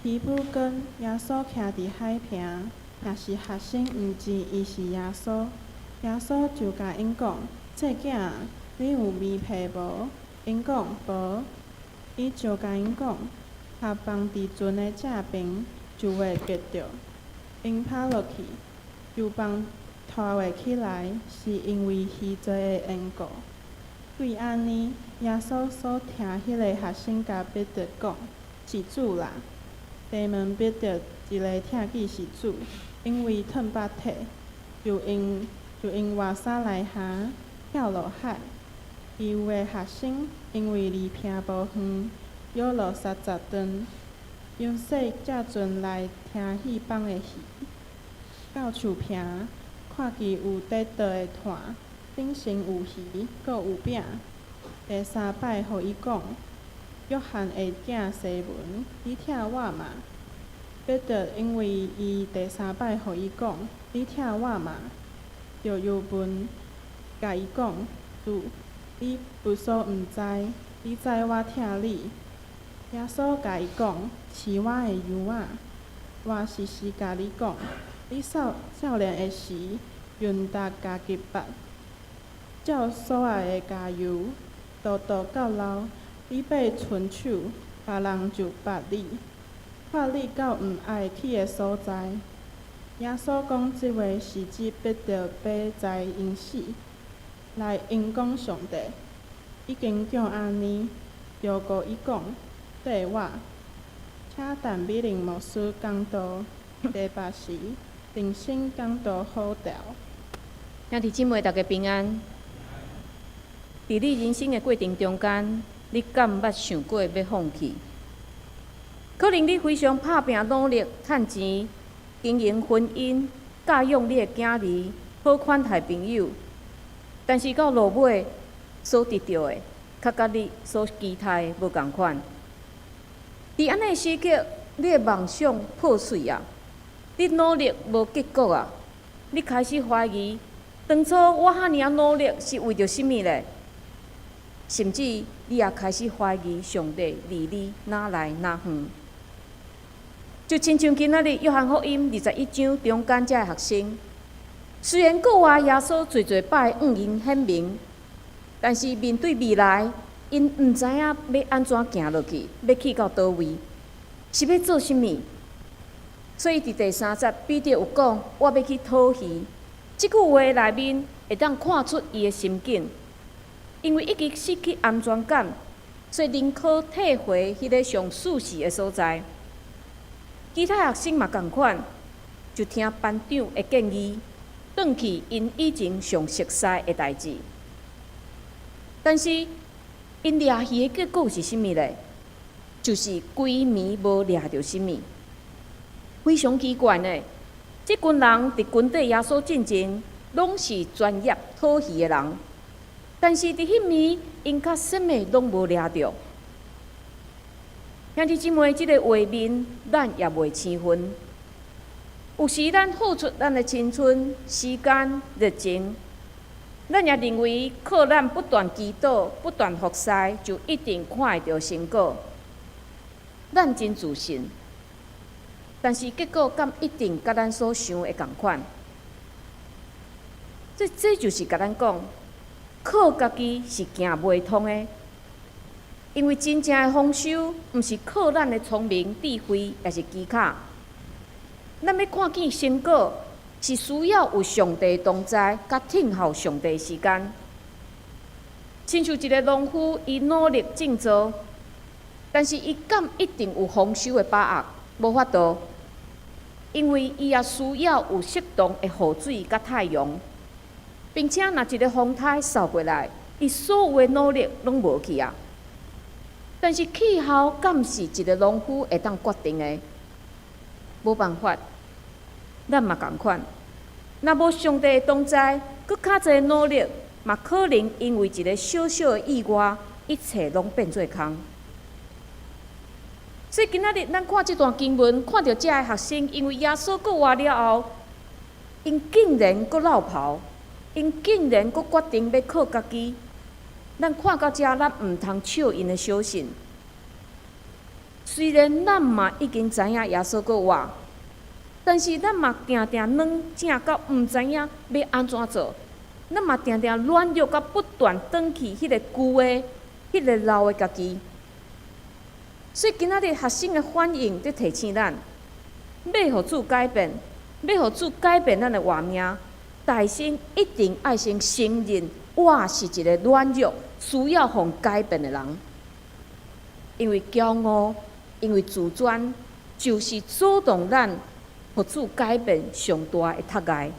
魚母間，耶穌徛佇海坪，若是學生毋知伊是耶穌，耶穌就共𪜶講：這囝仔，恁有麵皮無？𪜶講：無。伊就共𪜶講：筏放佇船的正爿，就會結著。𪜶拋落去，就網拖袂起來，是因為魚濟的緣故。對按呢，耶穌所疼彼个學生共彼得講：是主啦！西門彼得一下聽見是主，因為褪腹體，就用外衫來縖，跳落海。其餘的學生因為離坪無遠，約落30丈，用勢借船來提彼網的魚。到樹坪，看見有底桌的炭，頂層有魚，閣有餅。第三擺予伊講：約翰的囝西門，你疼我嗎？彼得因為伊第三擺予伊講：你疼我嗎？就又問，共伊講：主，你無所毋知，你知我疼你。耶穌共伊講：飼我的羊仔。我實實共你講，你少年的時，潤達家己縛，照所愛的交遊，獨獨到老，你欲伸手，別人就縛你，帶你到毋愛去的所在。耶穌講這話是指彼得欲在𪜶死，來榮光上帝。已經講按呢，就閣伊講：綴我。請陳美玲牧師講道，第八時，人生講道好調。兄弟姊妹，大家平安。佇你人生的過程中間，你敢捌想過欲放棄？可能你非常拍拚努力趁錢、經營婚姻、教養你的囝兒、好款待朋友，但是到落尾所得著的，卻佮你所期待的無仝款。佇按呢的時刻，你的夢想破碎啊！你努力無結果啊！你開始懷疑，當初我遐爾仔努力是為著啥物咧？甚至你也開始懷疑上帝離你哪來哪遠。就親像今仔日約翰福音21章中間這个學生，雖然閣活耶穌濟濟擺向𪜶顯明，但是面對未來，𪜶毋知影欲按怎行落去，欲去到佗位，是欲做啥物？所以佇第三節，彼得有講：我欲去討魚。這句話內面會當看出伊的心境，因為已經失去安全感，所以寧可退回彼个上舒適的所在。其他學生嘛仝款，就聽班長的建議，轉去𪜶以前上熟似的代誌。但是𪜶掠魚的結果是啥物咧？就是規暝無掠著啥物，非常奇怪呢。這群人佇跟綴耶穌進前，攏是專業討魚的人，但是佇彼暝，𪜶卻啥物攏無掠著。兄弟姊妹，這個畫面咱也袂生分。有時咱付出咱的青春、時間、熱情，咱也認為靠咱不斷祈禱、不斷服侍，就一定看會著成果。咱真自信，但是結果敢一定佮咱所想的仝款？這就是共咱講，靠家己是行袂通的，因為真正的豐收，毋是靠咱的聰明、智慧，抑是技巧。咱欲看見成果，是需要有上帝同在，佮等候上帝時間。親像一个農夫，伊努力種作，但是伊敢一定有豐收的把握？無法度，因為伊也需要有適當的雨水佮太陽，並且若一个風颱掃過來，伊所有的努力攏無去啊。但是氣候敢是一个農夫會當決定的？無辦法，咱嘛仝款。若無上帝同在，閣較濟努力，嘛可能因為一个小小的意外，一切攏變做空。所以今仔日咱看這段經文，看著這个學生，因為耶穌復活了後，𪜶竟然閣落跑，𪜶竟然閣決定欲靠家己。咱看到遮，咱毋通笑𪜶的小信。雖雖然咱嘛已經知影耶穌閣活，但是咱嘛定定軟正到毋知影欲按怎做，咱嘛定定軟弱到不斷轉去彼个舊的、彼个老的家己。所以今仔日學生的反應，佇提醒咱，欲予主改變，欲予主改變咱的活命，大先一定愛先承認，我是一个軟弱、需要予改變的人。因為驕傲，因為自尊，就是阻擋咱予主改變上大的窒礙。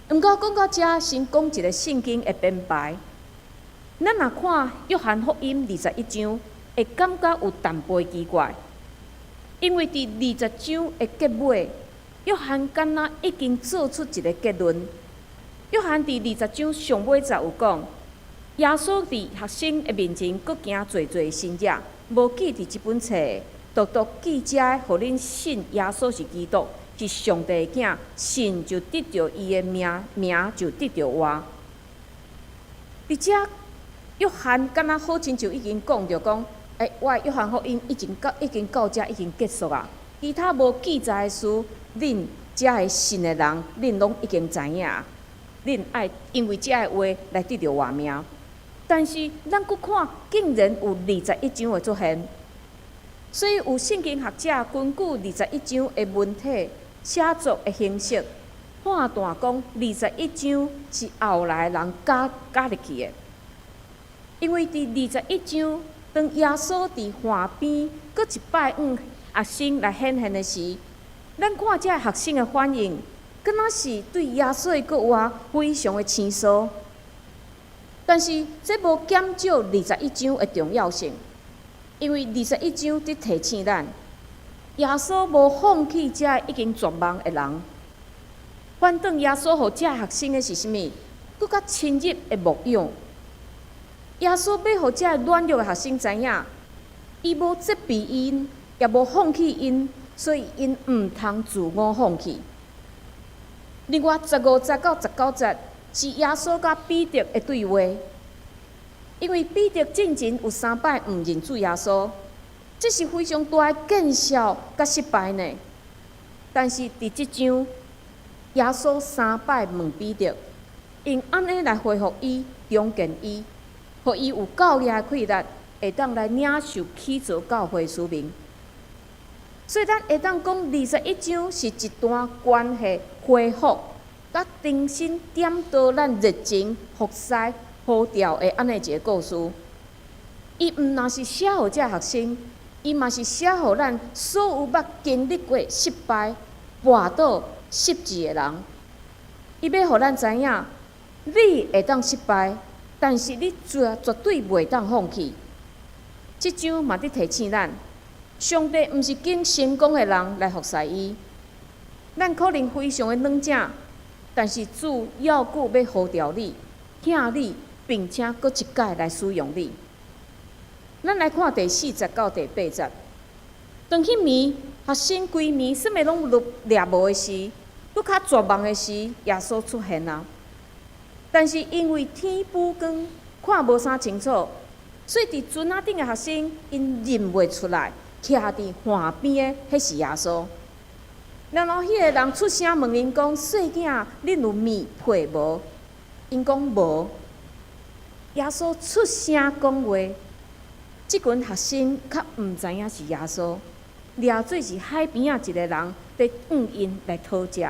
毋過講到遮，先講一个聖經的編排。咱若看約翰福音二十一章，會感覺有淡薄奇怪，因為佇二十章的結尾，約翰敢若已經做出一个結論。約翰佇二十章上尾節有講，耶穌佇學生的面前，閣行濟濟神跡，無記佇這本冊，獨獨記這个，予恁信耶穌是基督，是上帝的囝，信就得著伊的名，名就得著活。佇遮，約翰敢若好親像已經講著講，欸，我的約翰福音已經到遮已經結束啊。其他無記載的事，恁遮个信的人，恁攏已經知影。恁愛因為這个話來得著活命。但是咱閣看，竟然有二十一章的出現，所以有聖經學者根據二十一章的文體寫作的形式，判斷講二十一章是後來人加加入去的。因為佇二十一章，當耶穌佇岸邊閣一擺向學生來顯現的時，咱看這个學生的反應，敢若是對耶穌的復活非常的生疏。但是這無減少二十一章的重要性，因為二十一章佇提醒咱，耶穌無放棄這已經絕望的人，反轉耶穌予這學生的是啥物？閣較深入的牧養。耶穌欲予這軟弱的學生知影，伊無責備𪜶，也無放棄𪜶，所以𪜶毋通自我放棄。另外，15節到19節是耶穌佮彼得的對話，因為彼得進前有三擺毋認主耶穌，這是非常大的見笑佮失敗呢。但是佇這章，耶穌三擺問彼得，用按呢來恢復伊、重建伊，予伊有夠額的氣力，會當來領受起造教會使命。所以咱會當講，二十一章是一段關係恢復，佮重新點著咱熱情服侍呼召的按呢一个故事。伊毋但是寫予這學生，伊嘛是寫予咱所有捌經歷過失敗、跋倒、失志的人。伊欲予咱知影，你會當失敗，但是你絕絕對袂當放棄。這章嘛佇提醒咱，上帝毋是揀成功的人來服侍伊。咱可能非常的軟正，但是主猶閣欲呼召你、疼你，並且閣一擺來使用你。咱來看第4節到第8節。當彼暝學生規暝啥物攏掠無的時，閣較絕望的時，耶穌出現啊！但是因為天補光，看無啥清楚，所以佇船仔頂的學生𪜶認袂出來，徛佇岸邊的彼是耶穌。然後彼个人出聲問𪜶講：“細囝，恁有麵皮無？”𪜶講無。耶穌出聲講話，這群學生較毋知影是耶穌，掠做是海邊仔一个人佇向𪜶來討食，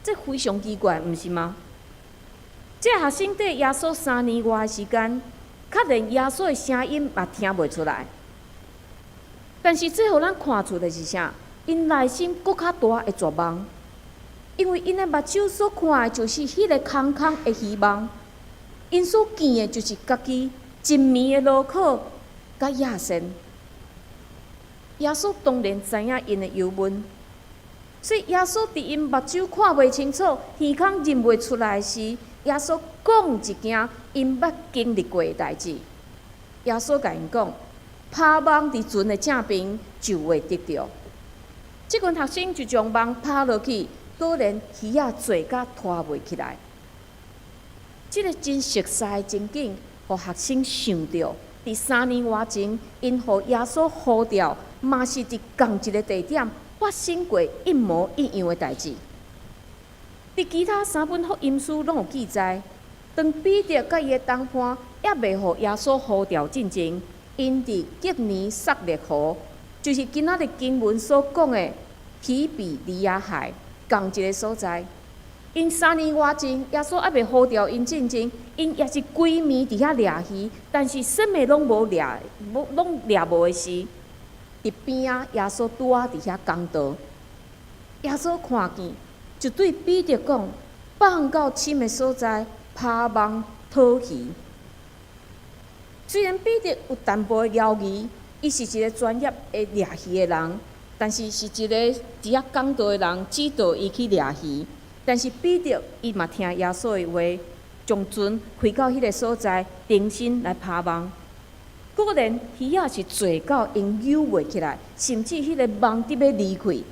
這非常奇怪，毋是嗎？這學生綴耶穌3年外的時間，較連耶穌的聲音嘛聽袂出來。但是這予咱看出的是啥？𪜶內心閣較大的絕望，因為𪜶的目睭所看的就是彼个空空的漁網，𪜶所見的就是家己一暝的勞苦佮野線。耶穌當然知影𪜶的憂悶，所以耶穌佇𪜶目睭看袂清楚、耳孔認袂出來時，耶穌講一件𪜶捌經歷過的代誌。耶穌共𪜶講：拋網佇船的正爿就會得著。這群學生就將網拋落去，果然魚仔濟甲拖袂起來。這个真熟似的情景，予學生想著，佇3年外前，𪜶予耶穌呼召嘛是佇仝一个地點發生過一模一樣的代誌。佇其他三本福音書攏有記載，當彼得佮伊的同伴猶未予耶穌呼召進前，𪜶佇革尼撒勒湖，就是今仔日經文所講的提比哩亞海，仝一个所在。𪜶3年外前，耶穌猶未呼召𪜶進前，𪜶也是規暝佇遐掠魚，但是啥物攏無掠，無攏掠無的時，佇邊仔耶穌拄仔佇遐講道，耶穌看見，就對彼得講：放到深的所在，拋網討魚。雖然彼得有淡薄的猶疑，伊是一个專業的掠魚的人，但是是一个佇遐講道的人指導伊去掠魚。但是彼得伊嘛聽耶穌的話，將船開到彼个所在，重新來拋網。果然魚仔是濟到𪜶搝袂起來，甚至彼个網得欲離開。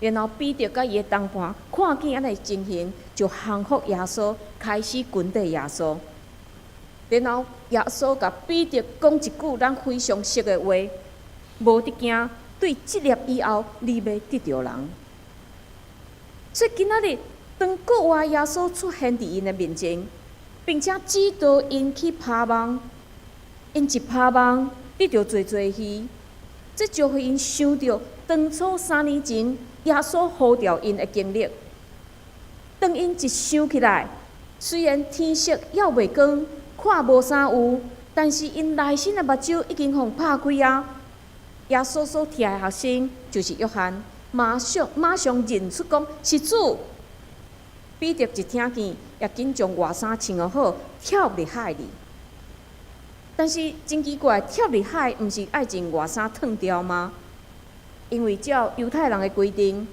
然後彼得佮伊的同伴看見按呢情形，就降服耶穌，開始跟綴耶穌。然後耶穌共彼得講一句咱非常熟的話：無得驚，對這粒以後，你欲得著人。所以今仔日當復活耶穌出現佇𪜶的面前，並且指導𪜶去拋網，𪜶一拋網得著濟濟魚，這就予𪜶想著當初3年前耶穌呼召𪜶的經歷。當𪜶一想起來，雖然天色猶未光，看無啥有，但是𪜶內心的目睭已經予拍開啊！耶穌所疼的學生就是約翰，馬上馬上認出講是主。彼得一聽見，也緊將外衫穿好，跳入海裡。但是真奇怪，跳入海毋是愛將外衫脫掉嗎？因為照猶太人的規定，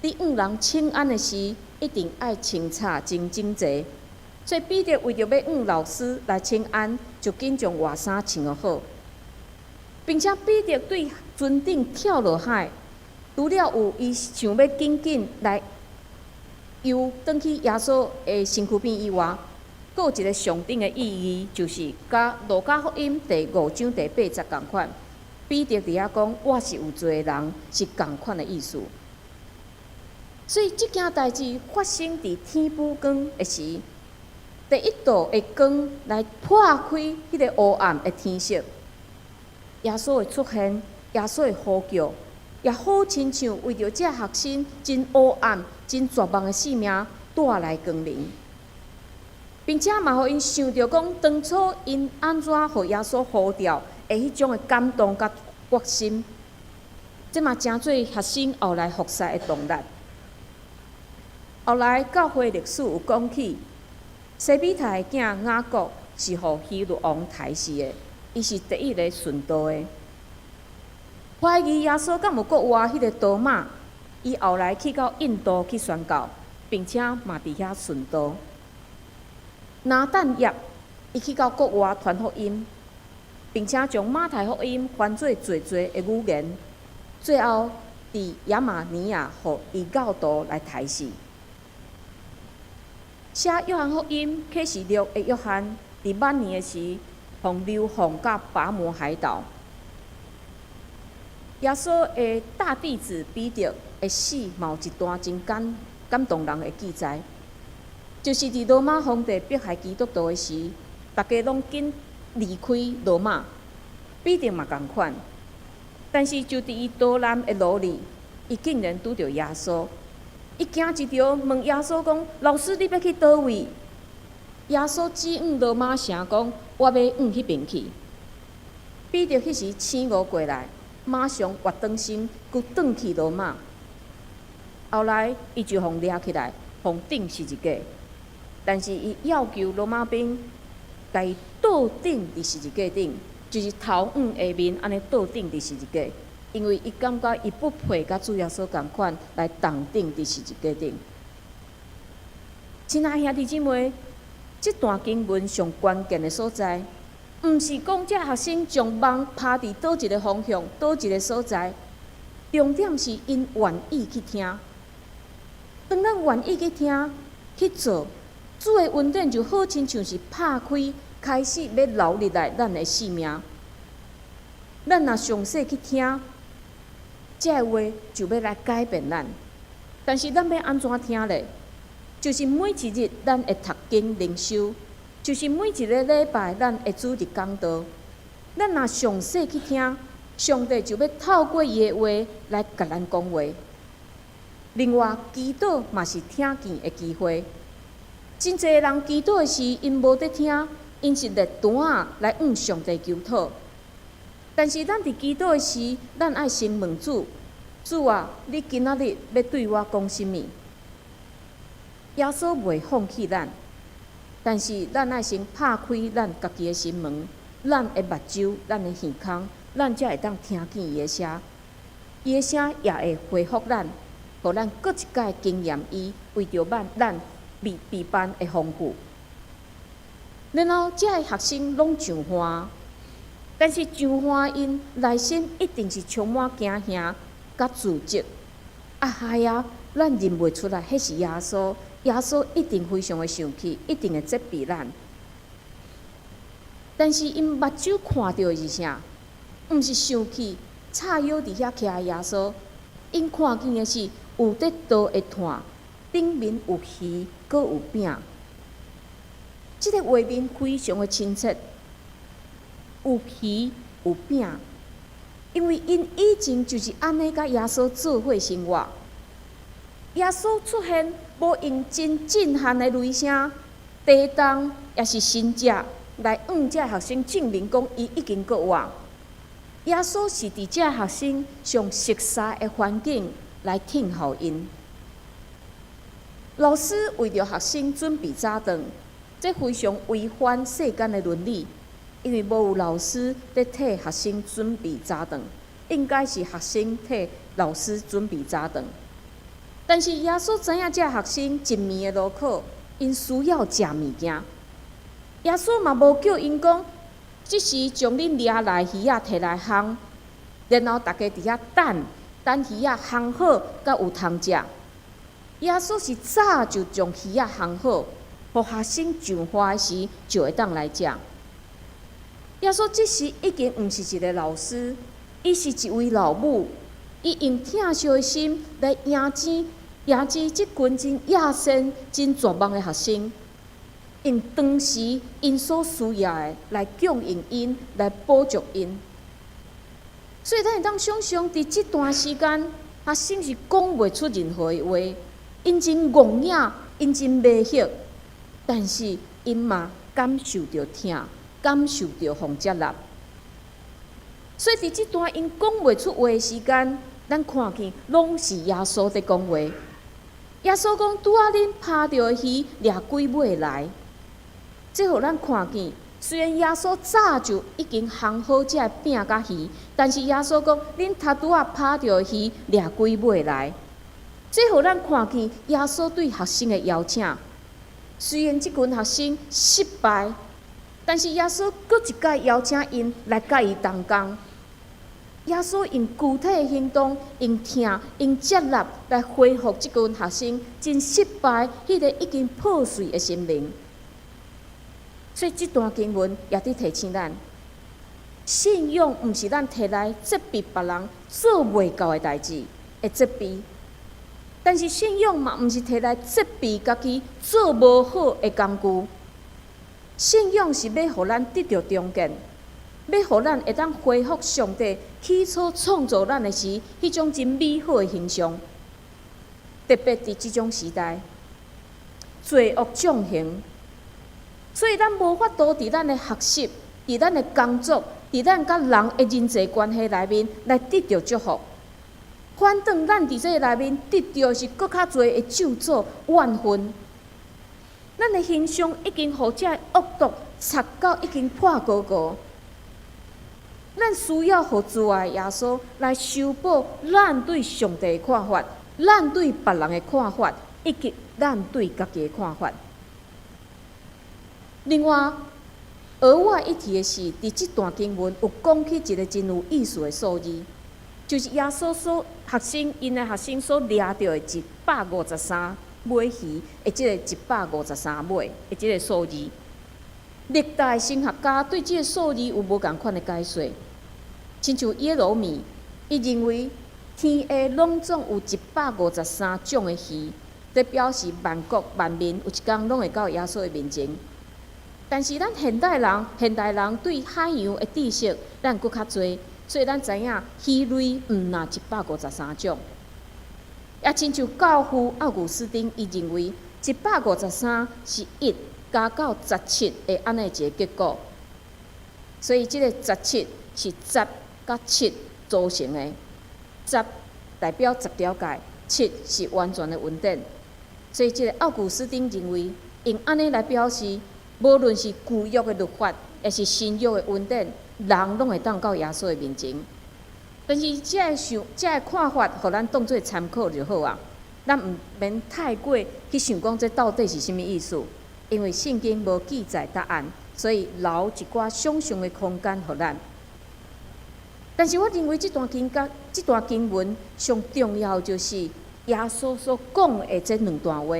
佇向人請安的時，一定愛穿插真整齊。所以彼得為著欲向老師來請安，就緊將外衫穿好，並且彼得對船頂跳落海，除了有伊想欲緊緊來游轉去耶穌的身軀邊以外，閣有一个上頂的意義，就是佮路加福音第5章第8節仝款。彼得佇遐講：我是有罪的人，是仝款的意思。所以這件代誌發生佇天補光的時，第一道的光來破開彼个烏暗的天色。耶穌的出現，耶穌的呼叫，也好親像為著這學生真烏暗、真絕望的生命帶來光明，並且嘛予𪜶想著講，當初𪜶按怎予耶穌呼召的彼種的感動佮決心，這嘛成做學生後來服侍的動力。後來教會歷史有講起，西庇太的囝雅各是予希律王刣死的，伊是第一個殉道的。懷疑耶穌敢有復活彼个多馬，伊後來去到印度去宣教，並且嘛佇遐殉道。拿但業，伊去到國外傳福音，並且將馬太福音翻做濟濟的語言，最後佇亞瑪尼亞予異教徒來刣死。寫約翰福音啟示錄的約翰，佇晚年的時，予流放到拔摩海島。耶穌的大弟子彼得的死，嘛有一段真感感動人的記載，就是佇羅馬皇帝迫害基督徒的時，逐家攏緊離開羅馬，彼得嘛仝款。但是就佇伊逃難的路裡，伊竟然拄著耶穌。伊驚一著，問耶穌講：老師，你欲去佗位？耶穌指向羅馬城講：我欲往彼邊去。彼得彼時醒悟過來，馬上活轉身，閣轉去羅馬。後來，伊就予掠起來，予釘十字架。但是伊要求羅馬兵共伊倒釘佇十字架頂，就是頭向下面按呢倒釘佇十字架，因為伊感覺伊不配佮主耶穌仝款來同釘佇十字架頂。親愛兄弟姊妹，這段經文上關鍵的所在，毋是講這學生將網拋佇佗一个方向、佗一个所在，重點是𪜶願意去聽。當咱願意去聽、去做，主的恩典就好親像是拍開，開始欲流入來咱的生命。咱若詳細去聽，這个話就欲來改變咱。但是咱欲按怎聽咧？就是每一日咱會讀經靈修，就是每一个禮拜咱會主日講道。咱若詳細去聽，上帝就欲透過伊的話來共咱講話。另外，祈禱嘛是聽見的機會。真濟人祈禱的時，𪜶無佇聽，𪜶是列單仔來向上帝求討。但是咱佇祈禱的時，咱愛先問主：主啊，你今仔日欲對我講啥物？耶穌袂放棄咱，但是咱愛先拍開咱家己的心門，咱的目睭，咱的耳孔，咱才會當聽見伊的聲。伊的聲也會恢復咱，予咱閣一擺經驗伊為著咱備辦的豐富。然後，這个學生攏上岸，但是上岸𪜶內心一定是充滿驚嚇佮自責。啊係啊，咱認袂出來，彼是耶穌。耶穌一定非常的生氣，一定會責備咱。但是𪜶目睭看著的是啥？毋是生氣，叉腰佇遐徛的耶穌。𪜶看見的是有佇刀的炭，頂面有魚，閣有餅。這個畫面非常的親切，有魚有餅，因為𪜶以前就是按呢佮耶穌做伙生活。耶穌出現，無用真震撼的雷聲、地動，抑是神蹟來向這學生證明講，伊已經復活。耶穌是佇這學生上熟悉的環境來聽候𪜶。老師為著學生準備早頓，這非常違反世間的倫理，因為無有老師佇替學生準備早頓，應該是學生替老師準備早頓。但是耶穌知影這學生一暝的勞苦，𪜶需要食物件。耶穌嘛無叫𪜶講，這時將恁掠來魚仔提來烘，然後逐家佇遐等，等魚仔烘好，才有通食。耶穌是早就將魚仔烘好，予學生上岸時就會當來食。耶穌這時已經毋是一个老師，伊是一位老母，伊用疼惜的心來迎接迎接這群真野心、真絕望的學生，用當時𪜶所需要的來供應𪜶，來補足𪜶。所以，咱會當想象，佇這段時間，學生是講袂出任何的話，𪜶真戇影，𪜶真迷惑，但是𪜶嘛感受著疼，感受著予接納。所以，佇這段𪜶講袂出話的時間，咱看見攏是耶穌佇講話。耶穌講：拄仔恁拍著的魚掠幾尾來？這予咱看見，雖然耶穌早就已經烘好這个餅佮魚，但是耶穌講：恁頭拄仔拍著的魚掠幾尾來？這予咱看見耶穌對學生的邀請。雖然這群學生失敗，但是耶穌閣一擺邀請𪜶來佮伊同工。耶穌用具體的行動，用疼、用接納來恢復這群學生真失敗、彼个已經破碎的心靈。所以這段經文也佇提醒咱，信仰毋是咱提來責備別人做袂到的代誌，的責備。但是信仰嘛，毋是提來責備家己做無好的工具。信仰是欲予咱得著重建，欲予咱會當恢復上帝起初創造咱的時，彼種真美好的形象。特別佇這種時代，罪惡縱橫，所以咱無法度佇咱的學習、佇咱的工作、佇咱佮人的人際關係內面來得著祝福。反轉咱佇這个內面得著是閣較濟的咒詛怨恨。咱的形象已經予這个惡毒插到已經破糊糊。咱需要予慈愛耶穌來修補咱對上帝的看法，咱對別人的看法，以及咱對家己的看法。另外，額外一提的是，佇這段經文有講起一个真有意思的數字，就是耶穌所學生𪜶的學生所掠著的153尾魚的這个一百五十三尾的這个數字。歷代神學家對這个數字有無仝款的解說，親像耶羅米，伊認為天下攏總有153種的魚，這表示萬國萬民有一工攏會到耶穌的面前。但是咱現代人，現代人對海洋的知識，咱閣較濟，所以咱知影魚類毋若一百五十三種。也親像教父奧古斯丁，伊認為一百五十三是1加到17的按呢一个結果，所以這个十七是十佮七組成的，十代表十條誡，七是完全的恩典。所以這个奧古斯丁認為，用按呢來表示，無論是舊約的律法，抑是新約的恩典，人攏會當到耶穌的面前。但是這个想、這个看法，予咱當做參考就好啊。咱毋免太過去想講這到底是啥物意思，因為聖經無記載答案，所以留一寡想像的空間予咱。但是我認為這段經節、這段經文上重要就是耶穌所講的這兩段話。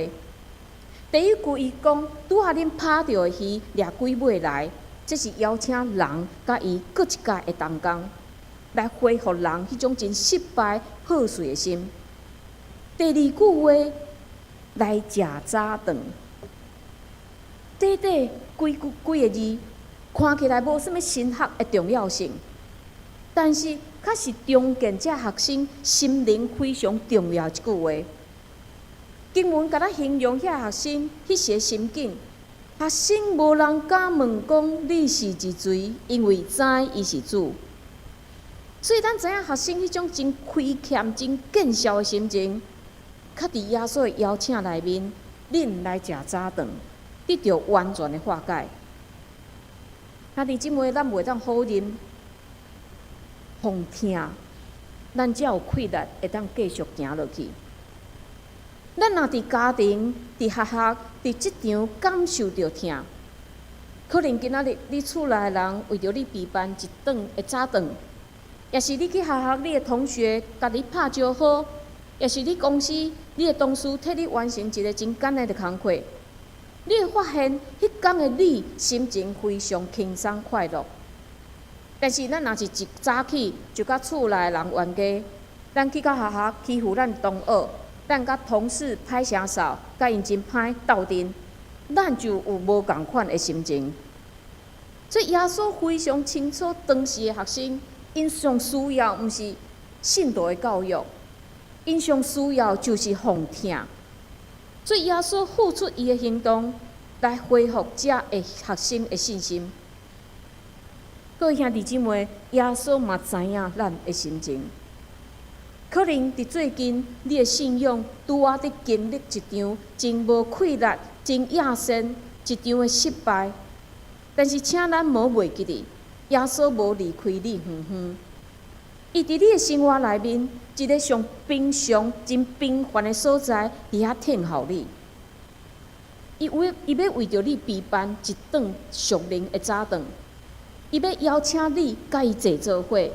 第一句伊講：拄仔恁拍著的魚掠幾尾來，這是邀請人佮伊閣一擺的同工，來恢復人彼種真失敗破碎的心。第二句話，來食早頓，短短幾句幾个字，看起來無啥物神學的重要性，但是卻是重建這學生心靈非常重要一句話。經文共咱形容遐學生彼時的心境，學生無人敢問講你是誰，因為知伊是主。所以咱知影學生彼種真虧欠、真見笑的心情，卻佇耶穌的邀請內面，恁來食早頓，得著完全的化解。兄弟姊妹，咱袂當否認，予疼，咱才有氣力會當繼續行落去。咱若佇家庭、佇學校、佇職場感受著疼，可能今仔日你厝內的人為著你備辦一頓的早頓，抑是你去學校，你的同學共你拍招呼，抑是你公司你的同事替你完成一个真簡單的工課，你會發現彼工的你心情非常輕鬆快樂。但是咱若是一早起就佮厝內的人冤家，咱去到學校欺負咱同學，咱佮同事歹聲嗽，佮𪜶真歹鬥陣，咱就有無仝款的心情。所以耶穌非常清楚當時的學生，𪜶上需要毋是信道的教育，𪜶上需要就是予疼。所以耶穌付出伊的行動來恢復這个學生的信心。各位兄弟姊妹，耶穌嘛知影咱的心情。可能佇最近，你的信仰拄仔佇經歷一場真無氣力、真野心一場的失敗。但是，請咱莫袂記得，耶穌無離開你遠遠。伊佇你的生活內面，一个上平常、真平凡的所在，佇遐等候你。伊欲為著你備辦一頓屬靈的早頓，伊欲邀請你佮伊坐做伙。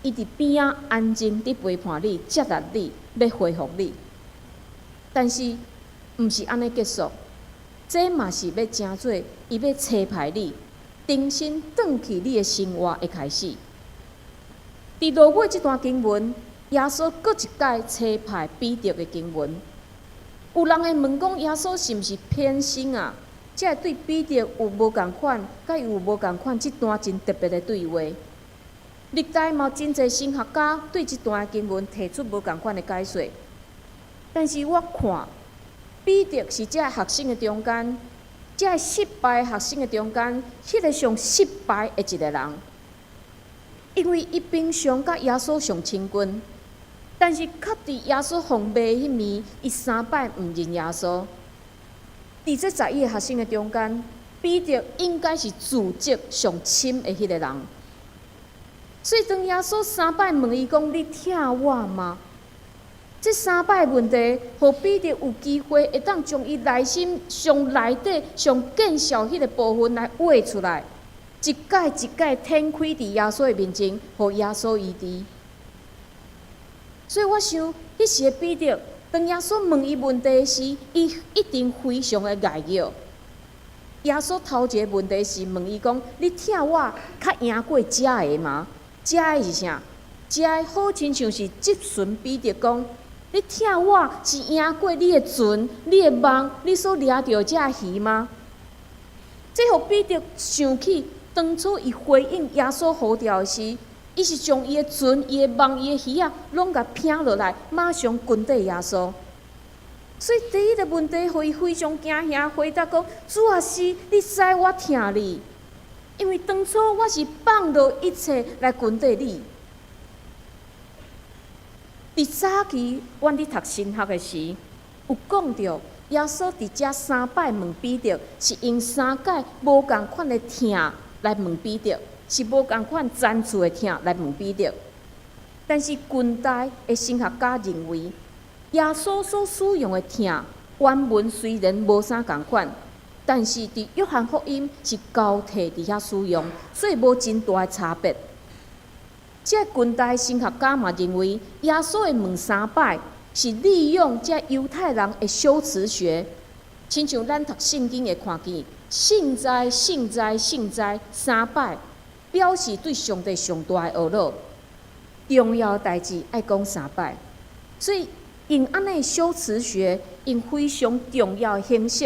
伊佇邊仔安靜佇陪伴你、接納你、欲恢復你。但是，毋是按呢結束，這嘛是欲成做伊欲差派你，重新轉去你的生活的開始。佇落尾這段經文，耶穌閣一擺差派彼得的經文。有人會問講，耶穌是毋是偏心啊？才會對彼得有無仝款，佮伊有無仝款這段真特別的對話。歷代嘛真濟神學家對這段經文提出無仝款的解說。但是我看彼得是這學生的中間，這失敗學生的中間，彼个上失敗的一个人。因為伊平常佮耶穌上親近，但是卻佇耶穌予賣彼暝，伊三擺毋認耶穌。佇這11個學生的中間，彼得應該是自責上深的彼个人。所以當耶穌三擺問伊講：你疼我嗎？這三擺問題，予彼得有機會會當將伊內心上內底上見笑彼个部分來畫出來，一擺一擺展開佇耶穌的面前，予耶穌醫治。所以我想，彼時的彼得，當耶穌問伊問題時，伊一定非常的愕然。耶穌頭一个問題是問伊講：你疼我較贏過這个嗎？這个是啥？這好親像是質詢彼得講：你疼我是贏過你的船、你的網、你所掠著的這魚嗎？這予彼得想起當初伊回應耶穌呼召的時，伊是將伊的船、伊的網、伊的魚仔攏共撇落來，馬上跟綴耶穌。所以第一个問題，予伊非常驚嚇，回答講：主啊，是，你知我疼你，因為當初我是放落一切來跟綴你。佇早期，阮佇讀神學的時，有講著耶穌佇遮三擺問彼得，是用三擺無仝款的疼來問彼得，是無仝款層次的疼來問彼得。但是近代的神學家認為，耶穌所使用的疼原文雖然無啥仝款，但是佇約翰福音是交替佇遐使用，所以無真大的差別。這近代神學家嘛認為，耶穌會問三擺是利用這猶太人的修辭學，親像咱讀聖經會看見“聖哉，聖哉，聖哉”三擺，表示對上帝上大的呵咾。重要的代誌愛講三擺，所以用按呢修辭學，用非常重要的形式，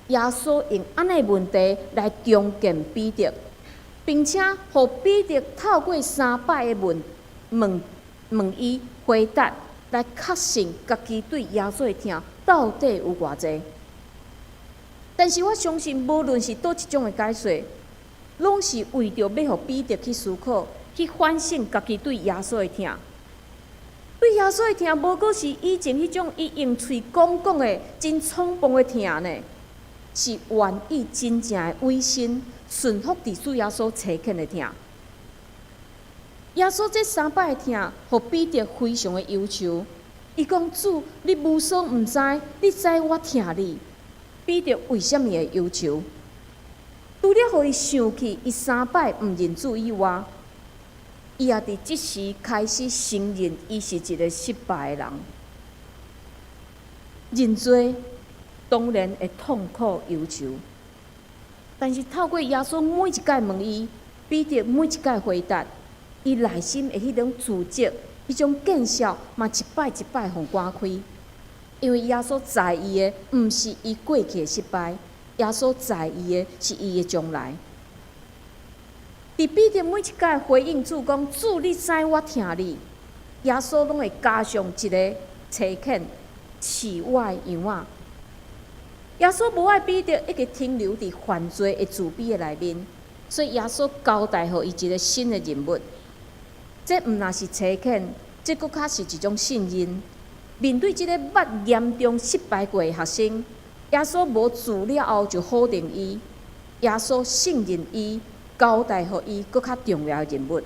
耶穌用按呢問題來重建彼得。並且，予彼得透過三擺的問問問伊回答，來確信家己對耶穌的疼到底有偌濟。但是我相信，無論是佗一種的解說，攏是為著欲予彼得去思考、去反省家己對耶穌的疼。對耶穌的疼，無閣是以前彼種伊用喙講講的真衝動的疼呢，是願意真正的委身順服佇主耶穌差遣的疼。耶穌這三擺的疼，予彼得非常的憂愁。伊講：主，你無所毋知，你知我疼你。彼得為啥物會憂愁？除了予伊想起伊三擺毋認主以外，伊也佇這時開始承認伊是一个失敗的人。認罪當然會痛苦憂愁，但是透過耶穌每一擺問伊，彼得每一擺回答，伊內心的彼種自責、彼種見笑，嘛一擺一擺予趕開。因為耶穌在意的，毋是伊過去的失敗，耶穌在意的是伊的將來。佇彼得每一擺回應主講：主，你知我疼你。耶穌攏會加上一个差遣，飼我的羊仔。耶穌無愛彼得一直停留佇犯罪的自卑的內面，所以耶穌交代予伊一个新的任務。這毋但是差遣，這閣較是一種信任。面對這个捌嚴重失敗過的學生，耶穌無自了後就否定伊。耶穌信任伊，交代予伊閣較重要的任務。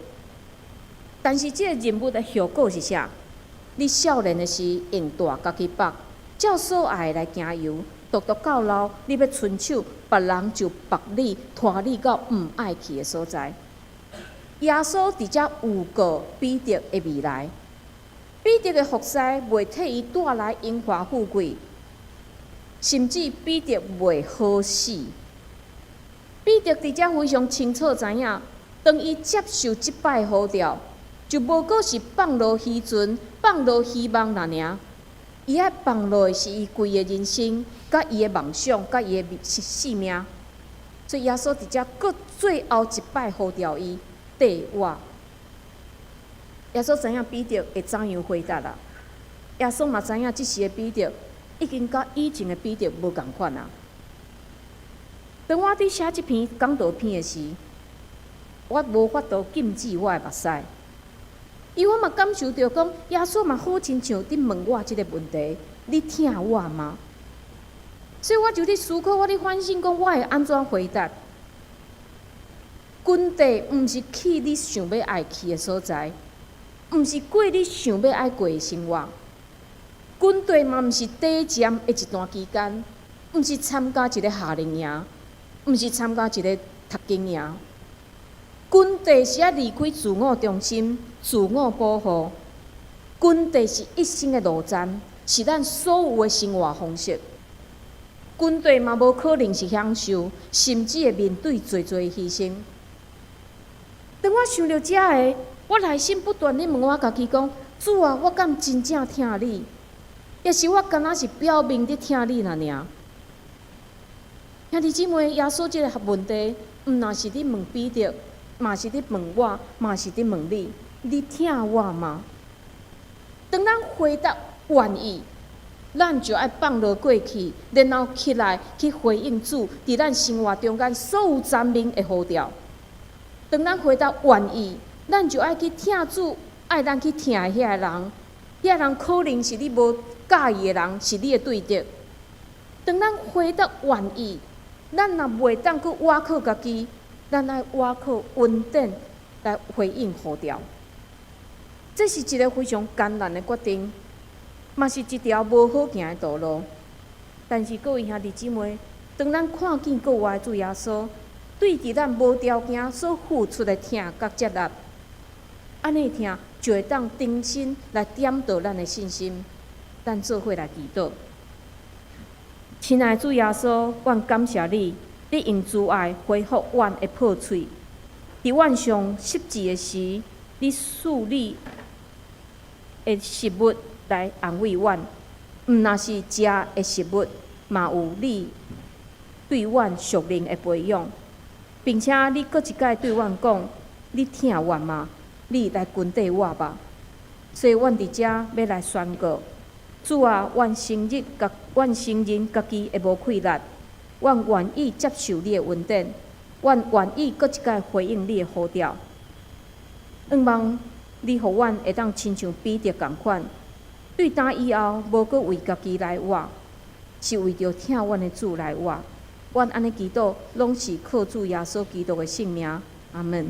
但是這个任務的後果是啥？你少年的時用帶家己縛，照所愛的來行遊，獨獨到老，你欲伸手，別人就縛你，拖你到毋愛去的所在。耶穌佇遮預告彼得的未來。彼得的服侍袂替伊帶來榮華富貴，甚至彼得袂好死。彼得佇遮非常清楚知影，當伊接受這擺呼召，就無閣是放落漁船、放落希望爾爾。伊愛放落的是伊規个人生、佮伊的夢想、佮伊的性命。所以耶穌佇遮閣最後一擺呼召伊，綴我。耶穌知影彼得會怎樣回答啦？耶穌嘛知影這時的彼得已經佮以前的彼得無仝款啊。當我佇寫這篇講道篇的時，我無法度禁止我的目屎，因為我嘛感受著講，耶穌嘛好親像佇問我這个問題：你疼我嗎？所以我就佇思考，我佇反省，講我會按怎回答？跟綴毋是去你想欲愛去的所在，毋是過你想欲愛過的生活。跟綴嘛毋是短暫的一段期間，毋是參加一个夏令營，毋是參加一个讀經營。跟綴是愛離開自我中心、自我保護。跟綴是一生的路程，是咱所有的生活方式。跟綴嘛無可能是享受，甚至會面對濟濟犧牲。當我想著這个，我內心不斷咧問我家己講：主啊，我敢真正疼你？抑是我敢若是表面佇疼你爾爾？兄弟姊妹，耶穌這个問題，毋若是佇問彼得，嘛是佇問我，嘛是佇問你。你疼我嗎？當咱回答願意，咱就愛放落過去，然後起來去回應主，佇咱生活中間所有層面的呼召。當咱回答願意，咱就愛去疼主愛咱去疼的遐个人，遐人可能是你無佮意的人，是你的對敵。當咱回答願意，咱若袂當閣倚靠家己，咱愛倚靠恩典來回應呼召。這是一个非常艱難的決定，嘛是一條無好行的道路。但是各位兄弟姊妹，當咱看見復活的主耶穌對佇咱無條件所付出的疼佮接納，按呢疼就會當重新來點著咱的信心。咱做伙來祈禱。親愛的主耶穌，阮感謝你，你用慈愛恢復阮的破碎。佇阮上失志的時，你賜你的食物來安慰阮，毋若是食的食物，嘛有你對阮屬靈的培養，並且你閣一擺對阮講：你疼阮嗎？你來跟綴我吧。所以，阮佇遮欲來宣告：主啊，阮承認家己的無氣力，阮願意接受你的恩典，阮願意閣一擺回應你的呼召。向望你予阮會當親像彼得仝款，對今以後無閣為家己來活，是為著疼阮的主來活。阮按呢祈禱，攏是靠主耶穌基督的聖名。阿門。